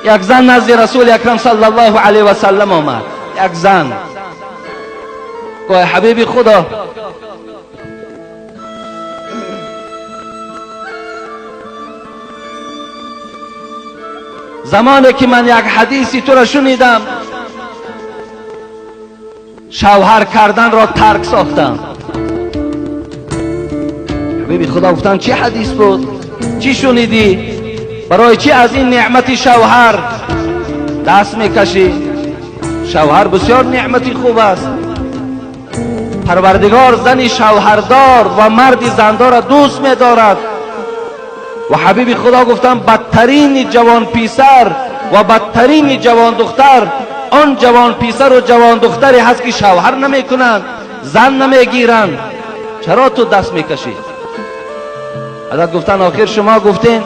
Як зан назди Расули Акрам саллаллоҳу алайҳи васаллам омад. Як зан гуфт: ҳабиби Худо, замоне ки ман як ҳадиси туро шунидам, шавҳар карданро тарк сохтам. Ҳабиби Худо гуфтанд: чӣ ҳадис буд? Чӣ шунидӣ? Барои чӣ аз ин неъмати шавҳар даст мекашӣ? Шавҳар бисёр неъмати хуб аст. Парвардигор зани шавҳардор ва марди зандорро дӯст медорад. Ва ҳабиби Худо гуфтанд: бадтарини ҷавон писар ва бадтарини ҷавон духтар он ҷавон писару ҷавон духтаре ҳаст ки шавҳар намекунанд, зан намегиранд. Чаро ту даст мекашӣ? Ҳазрат гуфтанд: охир шумо гуфтед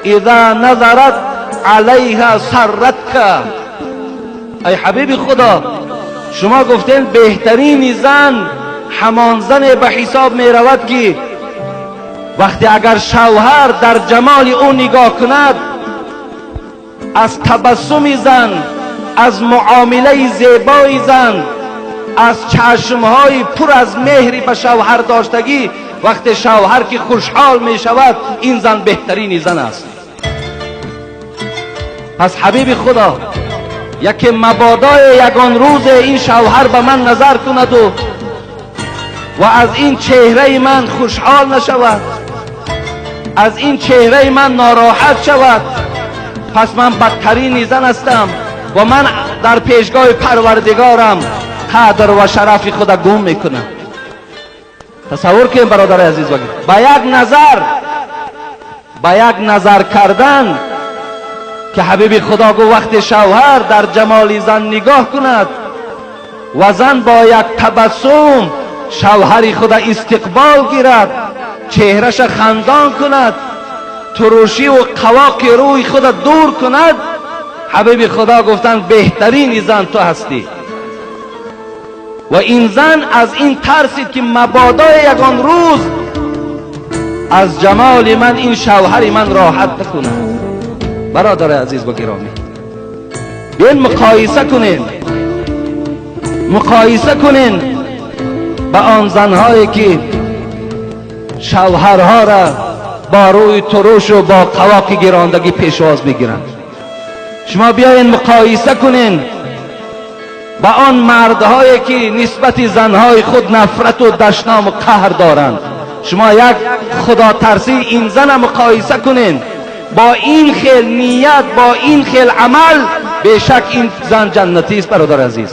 إذا نظرت علیها سرتک. ای ҳабиби Худо, шумо гуфтед беҳтарини зан ҳамон зане ба ҳисоб меравад ки вақте агар шавҳар дар ҷамоли ӯ нигоҳ кунад, аз табассуми зан, аз муомилаи зебои зан, аз чашмҳои пур аз меҳри ба шавҳар доштагӣ, вақте шавҳар ки хушҳол мешавад, ин зан беҳтарини зан аст. Пас ҳабиби Худо, яке мабодои ягон рӯзе ин шавҳар ба ман назар кунаду ва аз ин чеҳраи ман хушҳол нашавад, аз ин чеҳраи ман нороҳат шавад, пас ман бадтарини зан ҳастам ва ман дар пешгоҳи Парвардигорам қадр ва шарафи худа гум мекунам. Тасаввур кунем, бародари азиз, ба як назар, ба як назар кардан ки ҳабиби Худо гуфт: вақте шавҳар дар ҷамоли зан нигоҳ кунад ва зан бо як табассум шавҳари худа истиқбол гирад, чеҳраша хандон кунад, турушиву қавоқи рӯи худа дур кунад, ҳабиби Худо гуфтанд: беҳтарини зан ту ҳастӣ. Ва ин зан аз ин тарсид ки мабодои ягон рӯз аз ҷамоли ман ин шавҳари ман роҳат накунад. Бародари азиз ва гиромӣ, биён муқоиса кунем, муқоиса кунем ба он занҳое ки шавҳарҳоро бо рӯи турушу бо қавоқи гирондагӣ пешвоз мегиранд. Шумо биёед муқоиса кунем ба он мардҳое ки нисбати занҳои худ нафрату дашному қаҳр доранд. Шумо як худотарсии ин зана муқоиса кунед бо ин хел ният, бо ин хел амал, бешак ин зан ҷаннатист, бародари азиз.